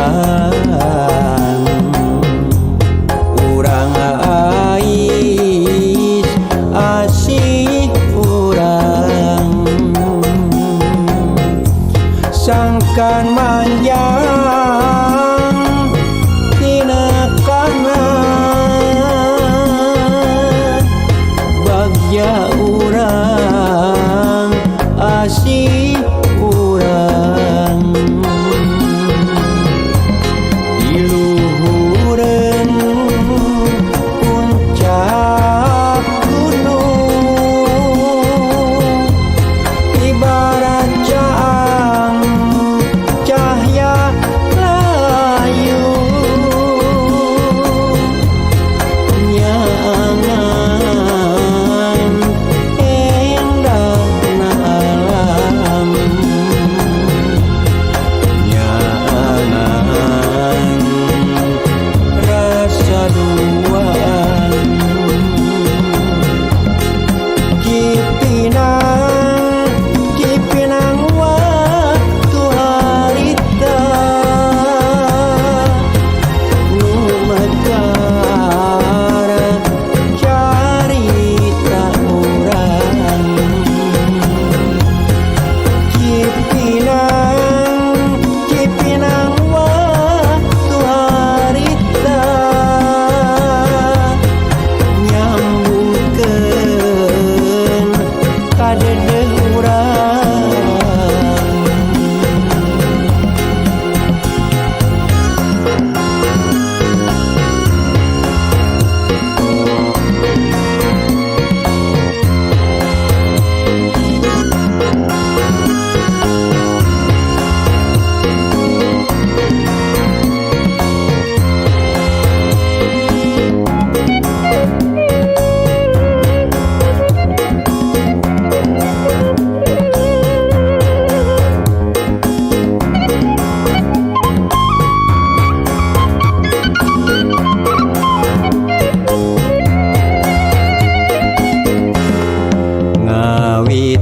pisan urang ais asih urang sangkan manjang tina kana bagja urang asih urang di luhureun puncak gunung ibarat caang cahya layu nyaangan endahna alam nyaangan rasa duaan Cipinang Cipinang waktu harita nu mekar carita urang Cipinang Cipinang waktu harita nyambungkeun kadedeh urang.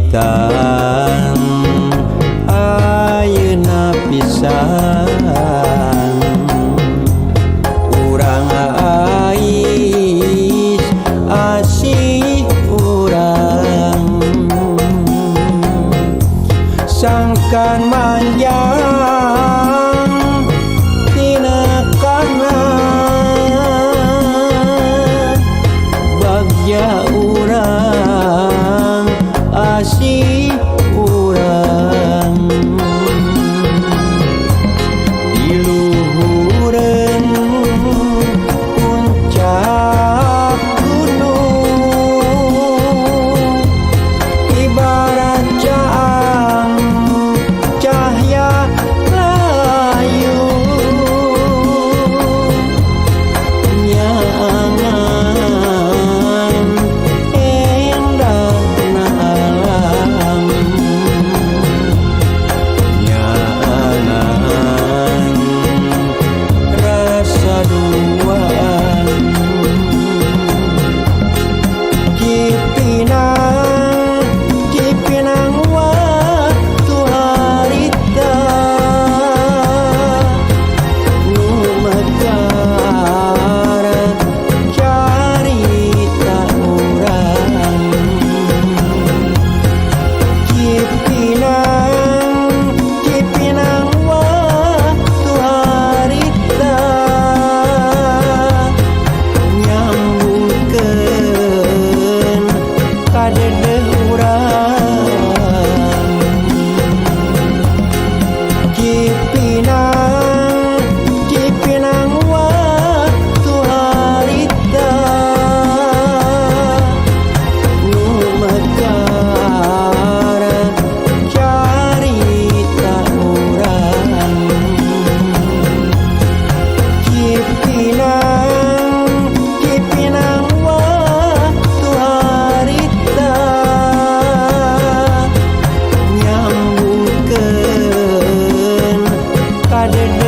Ngawitan ayeuna pisan urang ais asih urang sangkan manjang tina kana bagja urang asih urang di luhureun puncak gunung ibarat caang cahya layu nyaangan endahna alam nyaangan rasa duaan Cipinang Cipinang waktu harita nu mekar carita urang Cipinang Cipinang waktu harita nyambungkeun kadedeh urang Cipinang Cipinang waktu harita nu mekar carita urang Cipinang Cipinang waktu harita nyambungkeun kadedeh.